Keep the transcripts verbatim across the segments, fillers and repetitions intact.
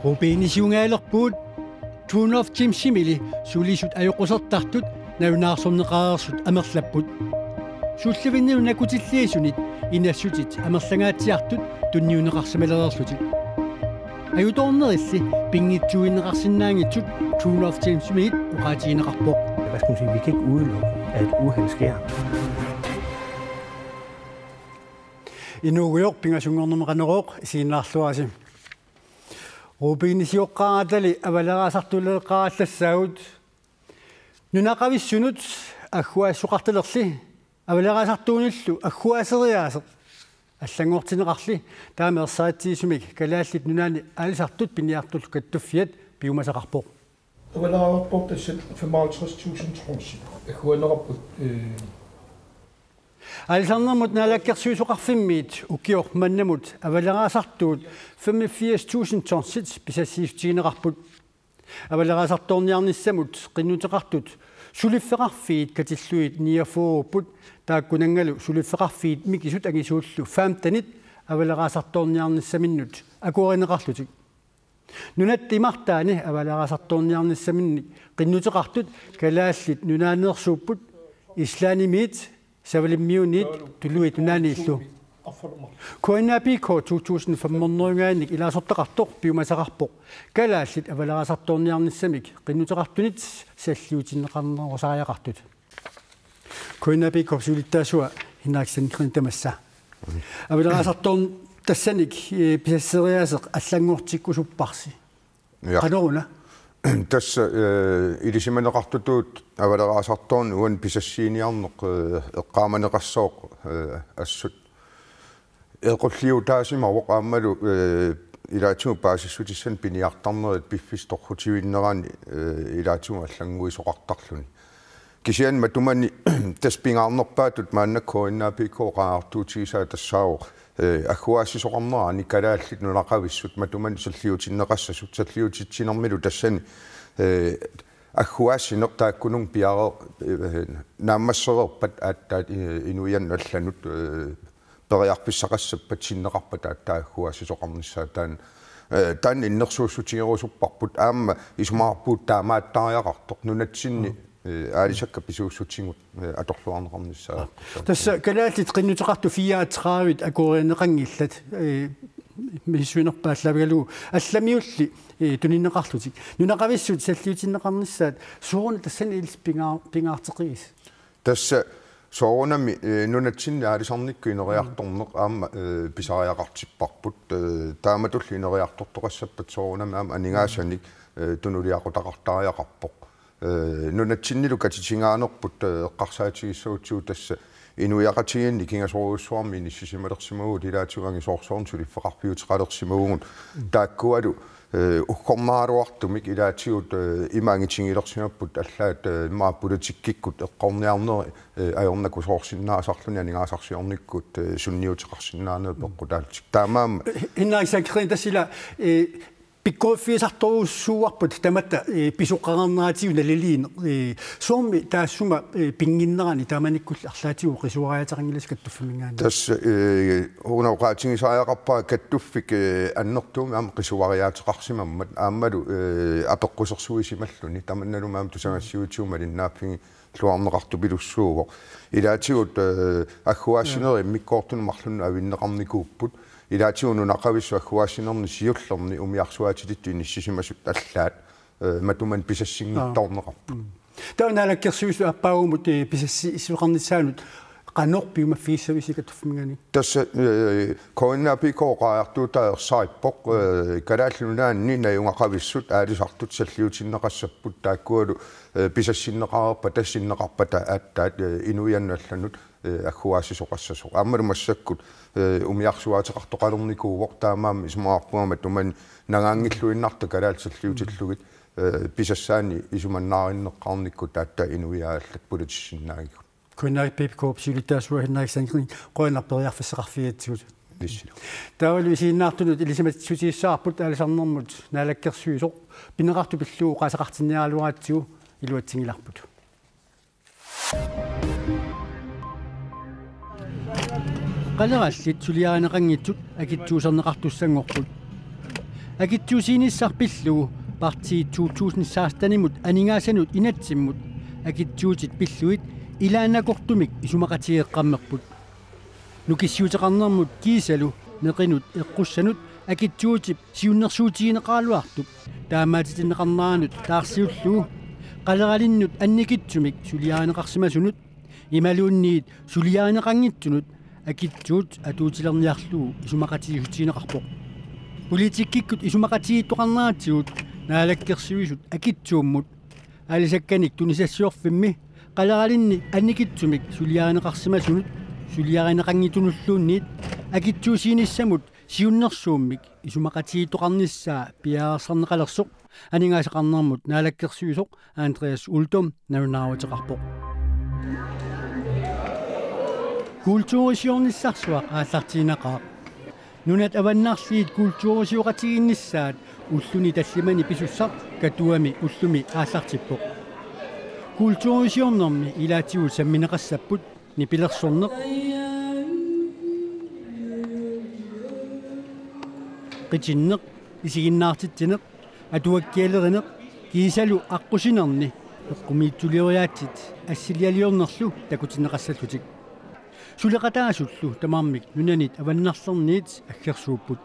Rubinisiungaalerpugut. Crown of Gems-imili sulisut ajoqusertartut nalunaarsorneqareersut amerlapput. Sullivinnilu nakutilliisunit inassutit amerlangaatsiartut tunniunneqarsimalereerlutik. Ajutoornerilli pinngitsuugineqarsinnaanngitsut Crown of Gems-imiit oqaatigineqarpoq. Hvad skal man sige, vi kan ikke udelukke, at et uheld sker. Inuugujoq, pingasunngornermi Qanorooq, isiginnaarluarisi. Rubinisioqqaaratali avaleraasartuleeqqaarallassaagut. Nunaqavissunut agguaassoqartalerli avaleraasartuunillu agguaaseriaaseq allanngortinneqarli, taama ersaritsigisumik Kalaallit Nunaanni aalisartut piniartullu kattuffiat piumasaqarpoq. Avaleraasartoortassat femoghalvtreds tusind tonsit agguaanneqarput, øh, Aalisarnermut Naalakkersuisoqarfimmiit ukioq mannamut avaleraasartuut femogfirs tusind tonsit pisassiissutigineqarput. Avaleraasartoorniarnissamut qinnuteqartut suliffeqarfiit katillugit niogfyrreupput, taakkunanngalu suliffeqarfiit mikisut angisuullu femtenit avaleraasartoorniarnissaminnut akuerineqarlutik. Nunatta imartaani avaleraasartoorniarnissaminnik qinnuteqartut Kalaallit Nunaaneersuupput, Islandimiit, Savalimmiuniit, Tuluit Nunaanniillu. K N A P K to tusind fem hundrede-ngaanik ilaasortaqartoq piumasaqarpoq kalaallit avaleraasartoorniarnissamik qinnuteqartunit salliutinneqarnerusariaqartut. K N A P K-p siulittaasua Henrik Sandgreen, tamassa. Avaleraasartoorn-, tassanik, eh, pisasseriaaseq allanngortikkusupparsi. Ja. Qanoruna? Tassa, eh, ilisimaneqartutut avaleraasartoorneq uani pisassiiniarneq, eh, eqqaamaneqassooq, eh, assut. Equlliutaasimavoq aammalu, eh, ilaatigut paasissutissanik piniartarnerit piffissaq torrutivinnerani, eh, ilaatigut allannguisoqartarluni. Kisianni matumani tassa pingaarnerpaatut maanna K N A P K oqariartuutigisaa tassaavoq, eh, agguaassisoqarnerani kalaallit nunaqavissut matumani salliutinneqassasut, salliutitsinermilu tassani, eh, agguaassineq taakkununnga piareer-, eh, naammassereerpat aatsaat, eh, inuiannut allanut, eh, periarfissaqassappat sinneqarpat aatsaat agguaassisoqarnissaa taanna, eh, taanna innersuussutigerusupparput, aamma isumaqarpugut taamaattariaqartoq nunatsinni, eh, aalisakkat pisuussutigut, eh, atorluarneqarnissaa. Tassa kalaallit qinnuteqartut fireogtredive akuerineqanngillat, eh, misissuinerpaallaavigalugu allamiulli, eh, tunineqarlutik. Nunaqavissut salliutinneqarnissaat sooruna tassani ilissi pingaa-, pingaarteqigisi? Tassa soorunami, eh, nunatsinni aalisarnikkut ineriartorneq aamma, eh, pisariaqartipparput, eh, taamatulli ineriartortoqassappat soorunami aamma aningaasanik, eh, tunuliaqutaqartariaqarpoq. Eh, nunatsinnilu katitingaanerput, eh, eqqarsaatigissagutsigu tassa inuiaqatigiinni kingasorujussuarmik inissisimalersimavugut, ilaatigut angisoorsuarnik suliffeqarfiuteqalersimavugut. Taakkualu, eh, uggornaraluartumik ilaatigut, eh, ima angitigilersimapput allaat, eh, immaqa politikkikkut eqqorniarneri, eh, ajornakusoorsinnaasarluni aningaasarsiornikkut, eh, sunniuteqarsinnaaneq peqqutaallutik. Taamaammat. Henrik Sandgreen, tassa ila, eh, pikkoriffigisartorujussuuarput tamatta, eh, pisoqarneratigut naliliineq, eh, soormi taassuma, eh, pinnginnerani taamanikkulli arlaatigut qisuariaateqanngilasi kattuffimminngaanniit? Tassa, eh, una oqaatigisariaqarpara kattuffik, eh, annertuumik aamma qisuariaateqarsimammat aammalu, eh, apeqqusersuisimalluni tamannalumi aamma tusagassiuitigut malinnaaffigiluarneqartupilussuuvoq. Ilaatigut, eh, agguaassinerit immikkoortunut marlunnut avinneqarnikuupput. Ilaatigut nunaqavissut agguaassinerni siullerni umiarsuaatilittut inissisimasut allaat, eh, matumani pisassinngitsoorneqarput. Taava Naalakkersuisut aappaagumut, eh, pisassi-, -ssisoqarnissaanut qanoq piumaffigissavisi kattuffimminngaanniit? Tassa, eh, K N A P K oqariartuutaa ersarippoq, eh, Kalaallit Nunaanni najugaqavissut aalisartut salliutinneqassapput taakkualu, eh, pisassinneqareerpata sinneqarpata aatsaat, eh, inuiannut allanut, eh, agguaassisoqassasoq. Aammalu massakkut, eh, umiarsuaateqartoqalernikuuvoq, taamaammat isumaqarpunga matumani nangaanngilluinnartut kalaallit salliutillugit, eh, pisassaanni isumannaarinneqqaarnikkut aatsaat inuiaat allat pulatissinnaanngikkut. K N A P K-p siulittaasua Henrik Sandgreen, qujanaq periarfissaqarfigigatsigut. Issilu. Taavalu isiginnaartunut ilisimatissutigissagaluarput aalisarnermut naalakkersuisoq, pineqartoq pillugu oqaaseqartinniaraluaratsigu iluatsinngilarput. Qalerallit suliarineqanngitsut akitsuuserneqartussanngorput. Akitsuusiinissaq pillugu partiit to tusind sekstenimut aningaasanut inatsimmut akitsuutit pillugit ilaannakortumik isumaqatigeeqqammerput. Nukissiuteqarnermut kiisalu neqinut eqqussanut akitsuutip siunnersuutigineqaraluartup taamaatitinneqarneranut taarsiullugu qaleralinnut annikitsumik suliarineqarsimasunut imaluunniit suliarineqanngitsunut akitsuut atuutilerniarlugu isumaqatigiissutigineqarpoq. Politikkikkut isumaqatigiittoqarneratigut Naalakkersuisut akitsuummut aalisakkanik tunisassiorfimmi qaleralinnik annikitsumik suliarineqarsimasunut suliarineqanngitsunulluunniit akitsuusiinissamut siunnersuummik isumaqatigiittoqarnissaa piareersarneqalersoq aningaasaqarnermut naalakkersuisoq Andreas Uldum nalunaaruteqarpoq. Kulturisiornissarsuaq aallartiinnaqaaq. Nunat avannarliit kulturisioqatigiinnissaat ulluni tallimani pisussaq Katuami ullumi aallartippoq. Kulturisiornermi ilaatigut sammineqassapput nipilersorneq, qitinneq, isiginnaartitsineq, atuakkialerineq kiisalu aqqusinerni eqqumiitsulioriaatsit assilialiornerlu takutinneqassallutik. Suleqataasullu tamarmik nunanit avannarlerniit aggersuupput.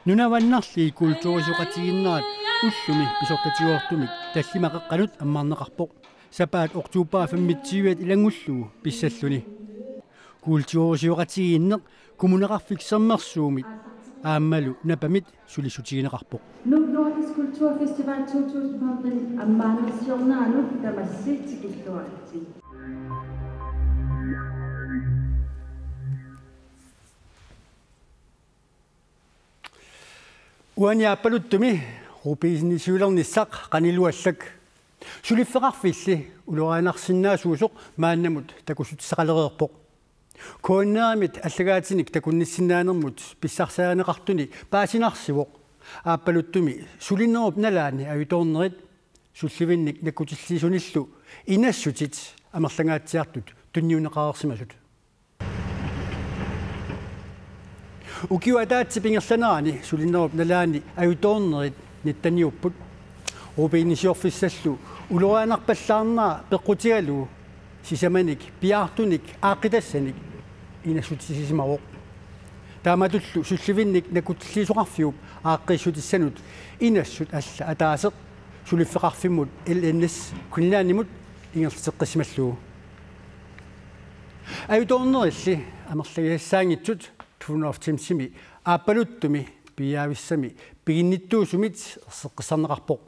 Nunat avannarliit kulturisioqatigiinnerat ullumi pisortatigoortumik tallimat qeqqanut ammarneqarpoq. Sapaat oktober femogtyve ilanngullugu pissalluni. Kulturisioqatigiinneq Kommuneqarfik Sermersuumit aammalu Napamit sulissutigineqarpoq. Nuuk Nordisk Kulturfestival to tusind femten ammaannersiorneranut tamassi tikilluaritsi. Uani Aappaluttumi rubinisiulernissaq qaniluallak. Suliffeqarfilli ulorianarsinnaasuusoq maannamut takussutissaqalereerpoq. K N R-imit allagaatinik takunnissinnaanermut pissarsiarineqartuni paasinarsivoq Aappaluttumi sulinerup nalaani ajutoornerit sullivinnik nakkutilliisunillu inassutit amerlangaatsiartut tunniunneqareersimasut. Ukiup ataatsip ingerlanerani sulinerup nalaani ajutoornerit nittaniupput. Rubinisiorfissallu ulorianarpallaarnera peqqutigalugu sisamanik piaartunik aaqqitassanik inassutissisimavoq. Taamatullu sullivinnik nakkutilliisoqarfiup aaqqiissutissanut inassut alla ataaseq suliffeqarfimmut L N S Greenlandimut ingerlateqqissimallugu. Ajutoornerilli amerlagisassaanngitsut Throne of Thamesimi Aappaluttumi piiaavissami piginnittuusumit erseqqissarneqarpoq.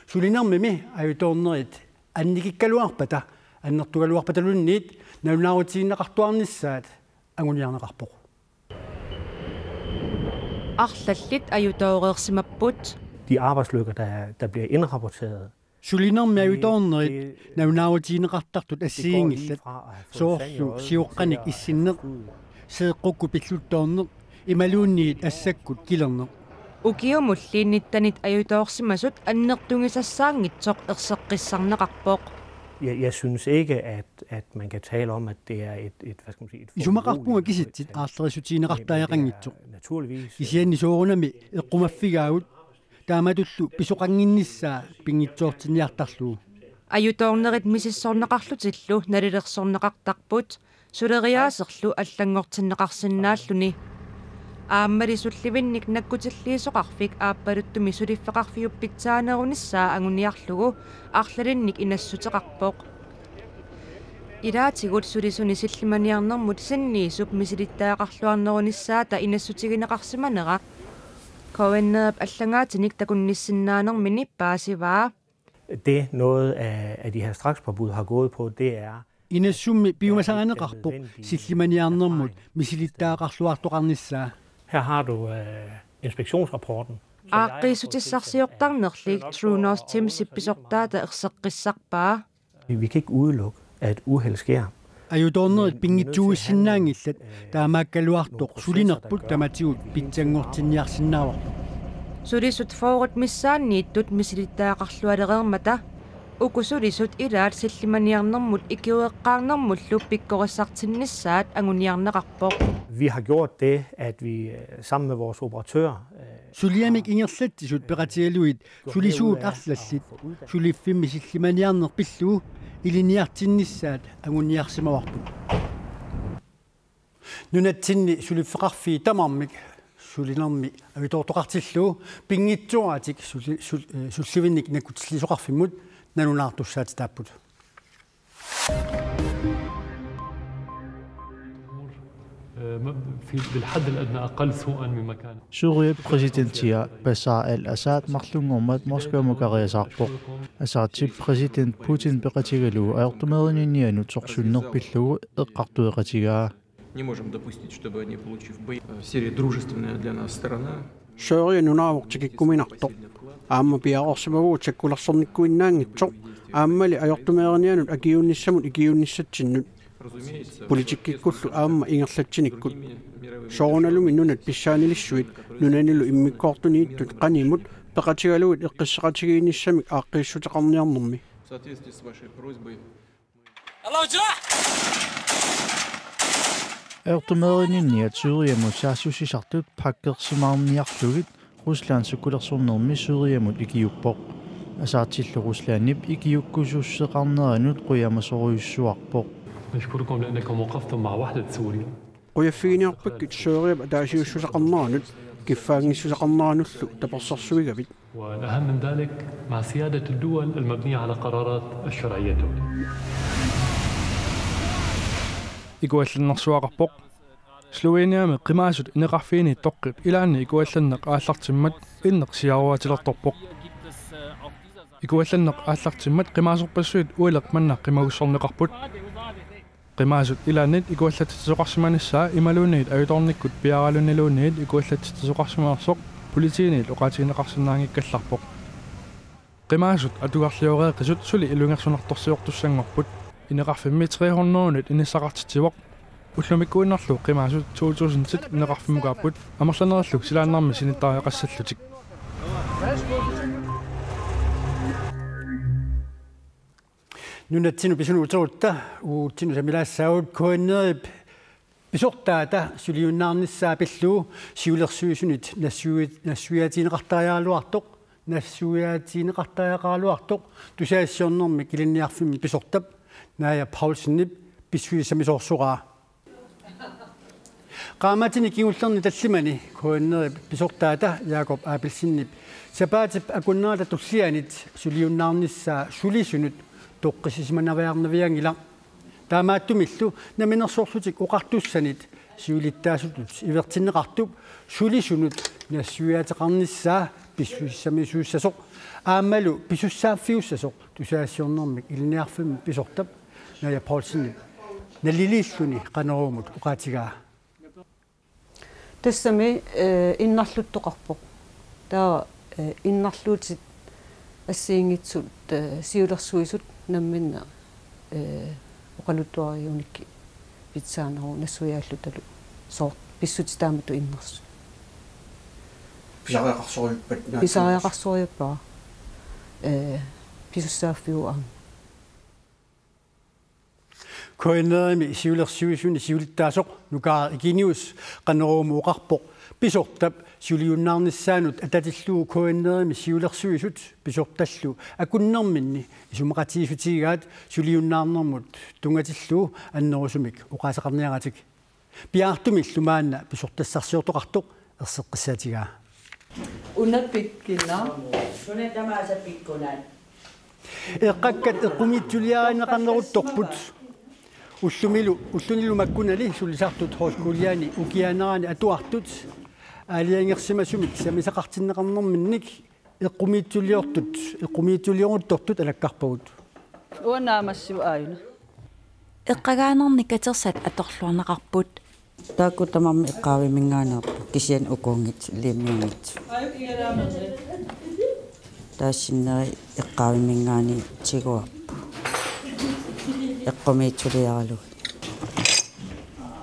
Sulinermimi ajutoornerit annikikkaluarpata annertugaluarpatalunniit nalunaarutigineqartuarnissaat anguniarneqarpoq. Arlallit ajutooreersimapput. De arbejdsulykker, der, der bliver indrapporteret, sulinermi ajutoornerit nalunaarutigineqartartut assigiinngillat. Soorlu sioqqanik issinneq, seeqqukkut pilluttoorneq imaluunniit assakkut kilerneq. Ukiumulli nittenit ajutoorsimasut annertugisassaanngitsoq erseqqissarneqarpoq. Jeg, jeg synes ikke, at, at man kan tale om, at det er et, et, hvad skal man sige, et Isumaqarpunga foruroligende kisitsisit aallerissutigineqartariaqanngitsoq. Naturligvis, øh, kisianni soorunami eqqumaffigaagut taamatullu pisoqannginnissaa pinngitsoortinniartarlugu. Ajutoornerit misissorneqarlutillu nalilersorneqartarput, suleriaaserlu allanngortinneqarsinnaalluni. Aammali sullivinnik nakkutilliisoqarfik Aappaluttumi suliffeqarfiup pitsaanerunissaa anguniarlugu arlalinnik inassuteqarpoq. Ilaatigut sulisuni sillimaniarnermut sinniisup misilittagaqarluarnerunissaata inassutigineqarsimanera K N R-ip allagaatinik takunnissinnaanermini paasivaa. Det noget af, af de her strakspåbud har gået på, det er, Inassummi piumasarineqarpoq sillimaniarnermut misilittagaqarluartoqarnissaa. Her har du, øh, inspektionsrapporten. Aaqqiissutissarsiortarnerlik Throne of Thamesip pisortaata erseqqissarpaa. Vi kan ikke udelukke, at uheld sker. Ajutoornerit pinngitsuuissinnaanngillat, taamaakkaluartoq sulinerput tamatigut pitsanngortinniarsinnaavarput. Sulisut fyrret missaanniittut misilittagaqarlualereermata uku sulisut ilaat sillimaniarnermut ikiueqqaarnermullu pikkorissartinnissaat anguniarneqarpoq. Vi har gjort det, at vi, øh, sammen med vores operatør, øh, Suliamik ingerlatsisut peqatigalugit sulisuut arlallit suliffimmi sillimaniarneq pillugu ilinniartinnissaat anguniarsimavarput. Nunatsinni suliffeqarfiit tamarmik sulinermi avitoortoqartillugu pinngitsooratik suli-, sul-, eh, sullivinnik nakkutilliisoqarfimmut nalunaartussaatitaapput. في بالحد الأدنى أقل سوءا مما كان. Syrien præsidenti Bashar al-Assad marlunngormat Moskvamukariasaarpoq. Assadip præsident Putin peqatigalugu ajortumeerininnianut sorsunneq pillugu eqqartueqatigaa. Не можем допустить, чтобы они, получив бои... Сирия дружественная для нас сторона. Syrien nunaavoq tikikkuminartoq. Aamma piareersimavugut sakkulersornikkuinnaanngitsoq, aammali ajortumeerinianut akiuunnissamut ikiuunnissatsinnut. Politikkikkullu aamma ingerlatsinikkut. Soorunalumi nunat pissaanilissuit nunanilu immikkoortuniittut qanimut peqatigalugit eqqisseqatigiinnissamik aaqqiissuteqarniarnermi. Ajortumeerininniat Syriamut saassussisartut pakkersimaarniarlugit Rusland sakkulersornermi Syriamut ikiuppoq. Assadillu Ruslandip ikiukkususseqarneranut qujamasorujussuarpoq. نشكركم لأنكم وقفتم مع وحدة سوريا. Qujaffiginiarpakkit Syriap ataasiussuseqarneranut, kiffaanngissuseqarneranullu tapersersuigavit. والأهم من ذلك مع سيادة الدول المبنية على قرارات الشرعية الدولية. Ikuallannersuaqarpoq. Sloveniami qimaasut ineqarfiini toqqip ilaanni ikuallanneq aallartimmat inneq siaruaatilertorpoq. Ikuallanneq aallartimmat qimaasorpassuit uileq manna qimagussorneqarput. Qimaasut ilaannit ikuallatsitsisoqarsimanissaa imaluunniit ajutoornikkut piaaralunniluunniit ikuallatsitsisoqarsimanersoq politiinit oqaatigineqarsinnaanngikkallarpoq. Qimaasut atugarlioreeqisut suli ilungersunartorsiortussanngorput. Ineqarfimmi tre hundrede-nit inissaqartitsivoq. Ullumikkuinnarlu qimaasut to tusind-it ineqarfimmukaapput, amerlanerillu silaannarmi sinittariaqassallutik. Nunatsinnut pisunuuterutta uagutsinnut samilaassaagut. K N R-ip pisortaata suliunnaarnissaa pillugu siulersuisunit nassuiat-, nassuiaatigineqartariaqaraluartoq, nassuiaatigineqartariaqaraluartoq tusagassiornermik ilinniarfimmi pisortap Naja Poulsenip pissusissamisoorsoraa. Qaammatini kingullerni tallimani K N R-ip pisortaata Jakob Abelsenip sapaatip akunnerata tullianit suliunnaarnissaa sulisunut toqqissisimanaviarnavianngilaq. Taamaattumillu Namminersorlutik Oqartussanit siulittaasutut ivertinneqartup sulisunut nassuiaateqarnissaa pissusissamisuussasoq aammalu pisussaaffigussasoq tusagassiornermik ilinniarfimmi pisortap Naja Poulsenip naliliilluni Qanorooq-mut oqaatigaa. Tassami, eh, innarluttoqarpoq. Taava, eh, innarluutit assigiinngitsut, eh, siulersuisut namminneq, eh, oqaluttuariuunikkut pitsaaneruvoq nassuiaallutalu soorlu pissutsit taamatut innersut. Pisariaqarsorujuppat naak- Pisariaqarsorujuppara. Eh, pisussaaffiuvoq aamma. K N R-imi siulersuisuni siulittaasoq Nukaaraq Eugenius Qanorooq-mut oqarpoq pisortap suliunnaarnissaanut atatillugu K N R-imi siulersuisut pisortallu akunnerminni isumaqatigiissutigigaat suliunnaarnermut tunngatillugu annerusumik oqaaseqarniaratik. Piaartumillu maanna pisortassarsiortoqartoq erseqqissaatigaa. Una pikkunaq. Suna tamaasa pikkunaq. Eqqakkat eqqumiitsuliarineqarneruttorput. Ullumilu, ullunilu makkunali sulisartut højskoliani ukiaanerani atuartut aalajangersimasumik sammisaqartinneqarnerminnik eqqumiitsuliortut, eqqumiitsulioruttortut alakkarpagut. Uanga naammassivoq aajuna. Eqqagaanerni katersat atorluarneqarput. Taakku tamarmik eqqaavimminngaanneerput, kisianni ukuunngitsut, liimmiunngitsut. Taava sinneri eqqaavimminngaanniit tiguarput. Eqqumiitsuliaralugit.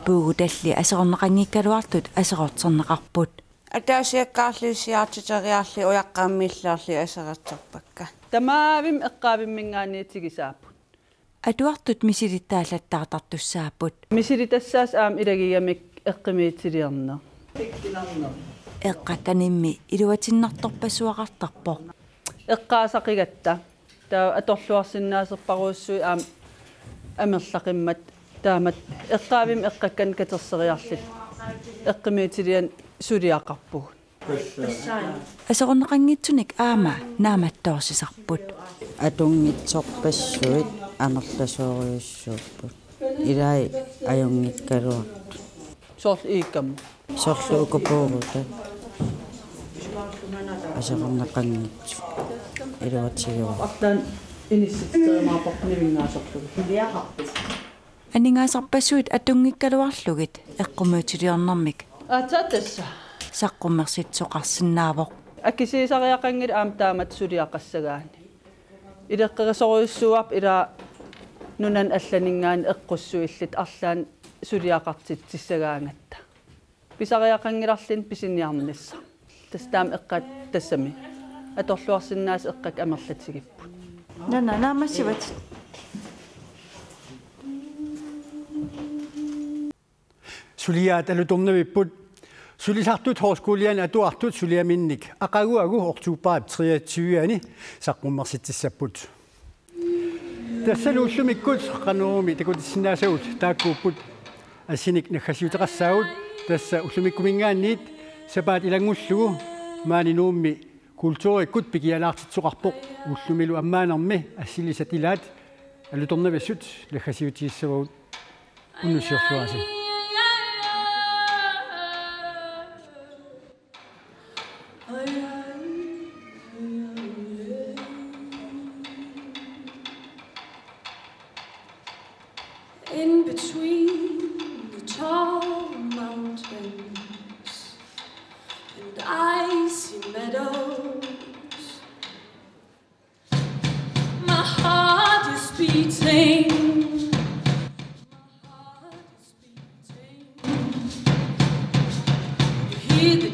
Puugutalli aserorneqanngikkaluartut aserorterneqarput. Ataasiakkaarli issiaartiteriarli ujaqqammiillaarli aserorterpakka. Tamaavimmi eqqaavimminngaanniit tigisaapput. Atuartut misilittaallattaartartussaapput. Misilittassaasoq aamma ilagigamik eqqumiitsuliorneq. Eqqakkanimmi iluatinnartorpassuaqartarpoq. Eqqaasaqigatta. Taava atorluarsinnaaserparujussuit aamma amerlaqimmat taamatut eqqaavimmi eqqakkanik katerseriarluta eqqumiitsulianik suliaqarpugut. Aserorneqanngitsunik aamma naammattorsisarput. Atunngitsorpassuit amerlasoorujussuupput. Ilai ajunngikkaluartut. Soorlu iikkamut. Soorlu ukupuuruta. Aserorneqanngitsut. Iluatigivarput. Arlaannik inissitsereermaarparput nivinngaasarlugu. Aningaasarpassuit atunngikkaluarlugit eqqumiitsuliornermik. Aatsaat tassa. Saqqummersitsoqarsinnaavoq. Akisuusariaqanngilaq aamma taamatut suliaqassagaanni. Ileqqorisorujussuuarput ilaa nunani allaninngaanniit eqqussuilluta arlaannik suliaqartitsissagaangatta. Pisariaqanngilarluni pisiniarnissaq. Tassa taama eqqaat tassami. Atorluarsinnaasut eqqakkat amerlatigipput. Nana, naammassivat. Suliaat alutornavipput. Sulisartut Højskoliani atuartut suliaminnik aqaguagu oktobarip treogtyve-ani saqqummersitsissapput. Tassalu ullumikkut Qanoorumi takutissinnaasagut taakkuupput. Assinik naggasiuteqassaagut, tassa ullumikkuminngaanniit sapaatip ilanngullugu maani Nuummi kulturikkut pikialaartitsoqarpoq, ullumilu ammaanermi assilisat ilaat alutornavissut naggasiutigissavagut. Unnussiorluarisi. In between the tall mountains and icy meadows, my heart is beating. My heart is beating. You hear the